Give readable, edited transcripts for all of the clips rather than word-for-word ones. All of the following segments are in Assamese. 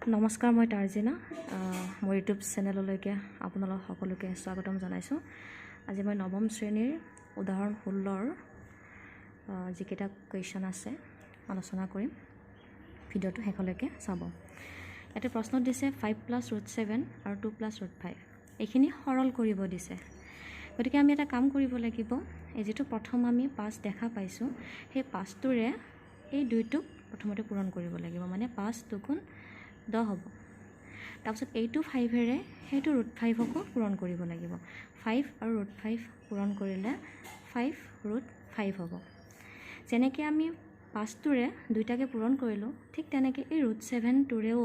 নমস্কাৰ, মই তাৰ্জিনা। মোৰ ইউটিউব চেনেললৈকে আপোনালোক সকলোকে স্বাগতম জনাইছোঁ। আজি মই নৱম শ্ৰেণীৰ উদাহৰণ 16ৰ যিকেইটা কুৱেশ্যন আছে আলোচনা কৰিম। ভিডিঅ'টো শেষলৈকে চাব। ইয়াতে প্ৰশ্নত দিছে 5 প্লাছ ৰুট 7 আৰু 2 প্লাছ ৰুট 5, এইখিনি সৰল কৰিব দিছে। গতিকে আমি এটা কাম কৰিব লাগিব। এই যিটো প্ৰথম আমি 5 দেখা পাইছোঁ, সেই 5টোৰে এই দুইটোক প্ৰথমতে পূৰণ কৰিব লাগিব, মানে 5 দুগুণ 10 হ'ব। তাৰপিছত এইটো 5-এৰে সেইটো ৰুট 5কো পূৰণ কৰিব লাগিব। 5 আৰু ৰুট 5 পূৰণ কৰিলে 5 ৰুট 5 হ'ব। যেনেকৈ আমি 5টোৰে দুইটাকে পূৰণ কৰিলোঁ, ঠিক তেনেকৈ এই ৰুট 7টোৰেও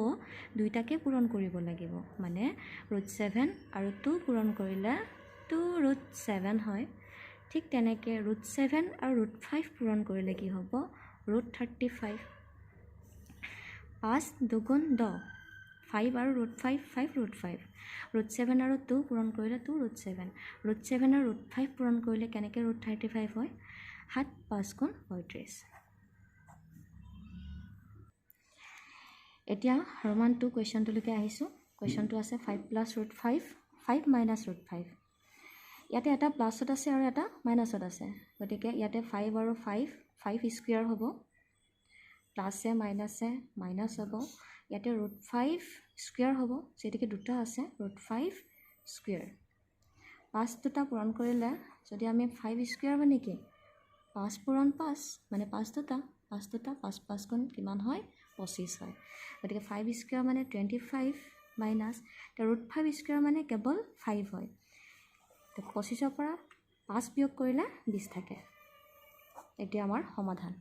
দুইটাকে পূৰণ কৰিব লাগিব, মানে ৰুট 7 আৰু 2 পূৰণ কৰিলে 2 ৰুট 7 হয়। ঠিক তেনেকৈ ৰুট 7 আৰু ৰুট 5 পূৰণ কৰিলে কি হ'ব? ৰুট 35। 5 দুগুণ 10, 5 আৰু ৰুট 5, 5 ৰুট 5। ৰুট 7 আৰু 2 পূৰণ কৰিলে 2 ৰুট 7। ৰুট 7 আৰু ৰুট 5 পূৰণ কৰিলে কেনেকৈ ৰুট 35 হয়? 7 5 গুণ 35। এতিয়া ৰোমান 2 কুৱেশ্যনটোলৈকে আহিছোঁ। কুৱেশ্যনটো আছে 5 প্লাছ ৰুট 5, 5 মাইনাছ ৰুট 5। ইয়াতে এটা প্লাছত আছে আৰু এটা মাইনাছত আছে, গতিকে ইয়াতে 5 আৰু 5, 5 স্কুৱেৰ হ'ব, প্লাছে মাইনাছে মাইনাছ হ'ব। ইয়াতে ৰুট 5 স্কুৱেৰ হ'ব, যিহেতুকে দুটা আছে, ৰুট 5 স্কুৱেৰ। 5 দুটা পূৰণ কৰিলে যদি আমি 5 স্কুৱেৰ মানে কি? 5 পূৰণ 5 মানে 5 দুটা, 5 দুটা 5 5 গুণ কিমান হয়? 25 হয়। গতিকে 5 স্কুৱেৰ মানে 25 মাইনাছ ৰুট 5 স্কুৱেৰ মানে কেৱল 5 হয়। 25ৰ পৰা 5 বিয়োগ কৰিলে 20 থাকে। এতিয়া আমাৰ সমাধান।